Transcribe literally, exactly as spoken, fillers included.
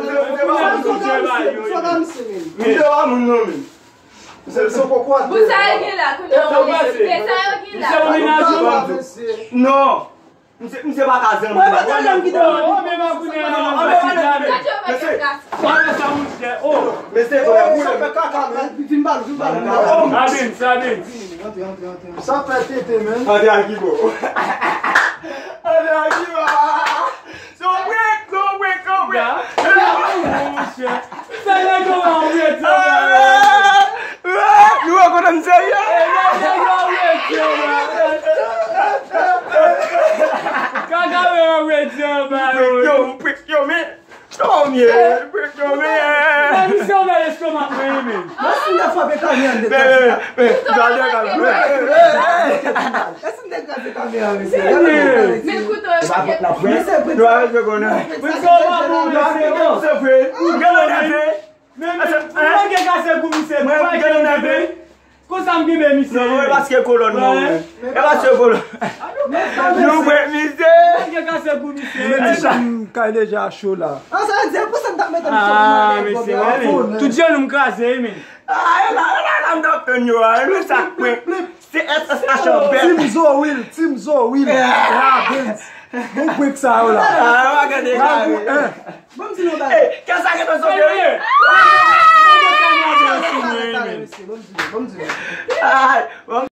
Misye pa moun non, men. Misye pa moun non, men. Misye se koko atè. Pou sa yo gen la, kounye a, misye, sa yo gen la. Misye yon menaj ou? Non. Misye, misye pa ka zanmi. Mwen pa t ap janm kite w. Oh, men pa kounye a, non, non, non, non, non. Mesye, pa fè sa, monchè. Oh. Mesye, sa fè kaka, men. Vin ba l, vin ba l. Abin, sa abin. Sa fè tete, men. Antre a Kibo. Antre a Kibo. Se yon prank, se yon prank, se yon prank. Monchè. Sa nèg yo an rete, man. Nou wè kote m serye? E, nèg yo an rete, man. Kaka yo an rete, man. Yo, yo, men. Yo, men. Yo, men. Men misye ouvè lestomak mwen, men. Mwen si m ta frape kamyon an de tèt. Men, men, gade kamyon. Èske m te kraze kamyon an, mesye? Men kouto e pa gen. Mesye, pran sa. Mesye, w pa bon, mesye, non. Gade, gade. Men, men, mwen gen kase gou misye, mwen gen nève. Konsa m genbe misye. Non, e paske kolòn mwen. E paske kolòn. Nou bwè misye. Mwen gen kase gou misye. Men ti chanm kay deja cho la. An, sa vle di, e pou sa m t ap mete misye nan pwoblèm. Tout jenou m kraze, wi, men. Ah, e la, e la, e la, m t ap tann yo a, e men sa k prank. Se S S H an bèt. Team Zoril, Team Zoril. Ravens. Bon prank sa yo la. Ah, w a gade kare. Bon, m di nou bagay. Ey, kè sa gentan sote, wi. Bon, m di nou, bon, m di nou. Ay, bon.